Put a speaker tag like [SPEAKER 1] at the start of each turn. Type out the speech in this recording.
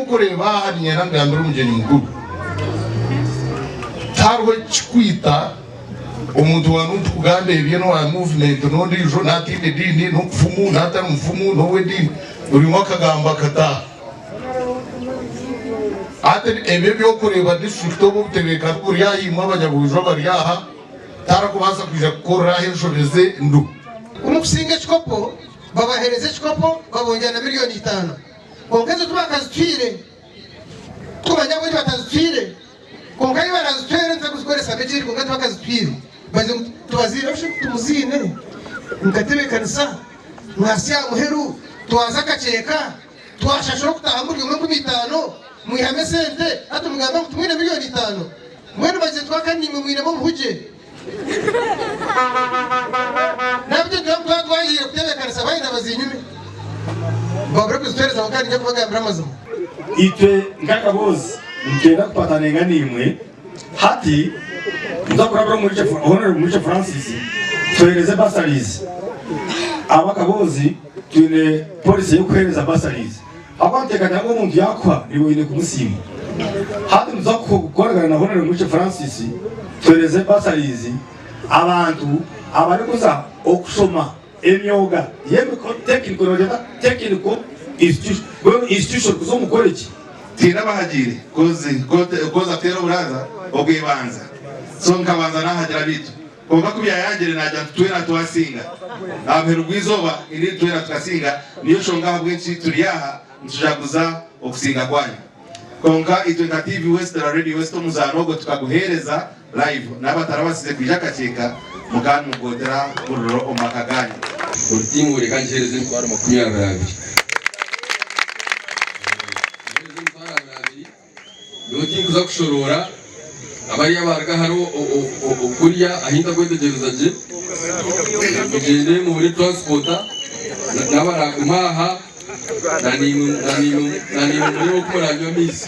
[SPEAKER 1] Ebi orikureeba aha niinyenda ngambire omugyenyi mukuru, tihariho ekikwita omuntu wa nungi kugamba ebye n'owa muvumenti n'ondiijo n'ataine diini n'omufumu n'atari mufumu n'ow'ediini buri omwe akagamba akataaha. Hati ebi eby'okureeba disiturikiti obu obutebeekani buri aha imwe abanyabwijo abari aha tarikubaasa kwija kukorera aha enshobe ze ndu.
[SPEAKER 2] Ku mukusinga ekikopo, babaheereza ekikopo babongyera na miriyoni itaano. Kwonka ezo tibakazitwire. Tikumanya ahabw'enki batazitwire. Kwonka ahi barazitwere nituza kuzikoresamu ekindi kwonka tibakazitwire. Bagizire ngu tubaziine obu shi tumuziine nkatebeekanisa mwahitsya aha muheru twaza akakyeka twashashura okutaahamu buri omwe 5000 mwihamu esente hati mugamba ngu tumwine miriyoni itaano. Mbwenu bagizire ngu twakandi naimwe mwinemu obuhugye. Nabyo nituba ngu twaba twagiire kutebeekanisa bayenda bazinyume babure kuzitwereza kwonka niinyija kubagambira amazima.
[SPEAKER 3] Itwe nk'akaboozi nitwenda kupatanenga naimwe hati nituza kurabira omuri Honourable Mwiche Francis tuhereze bursaries. Ab'akaboozi twine policy y'okuhereza bursaries ahakuba nituteekateeka ngu omuntu yaakuha niiwe oine kumusiima. Hati nituza kukoragana na Honourable Mwiche Francis tuhereze bursaries abantu abarikuza okushoma Emyoga y'emikono technical nibagyeta technical institution mbwenu institution kuza omu college.
[SPEAKER 4] Tihaine abahagiire koz kuteera oburanza obw'ebanza so nkabanza nahagira beitu kwonka ku byayangire nagira nti twena twasinga aha muheru gw'eizooba indeed twena tukasinga niyo nshonga ahabw'enki turi aha nitujaguza okusinga kwanyu kwonka itwe nka TV West na Radio West omuzaano ogwo tukaguheereza Live n'abatarabasize kwija akakyeka mukaba nimugotera muriro omu maka ganyu.
[SPEAKER 5] Buri tiimu reka ngiheereze emitwaro 22. Ngiheereze emitwaro abiri abiri. Nyowe tinkuza kushoroora abariya abaruga hare kuriya ahi ntakwetegyereza gye. Mugyende mubure transport n'abaraguma aha na naimwe mureebe oku muranywa amaizi.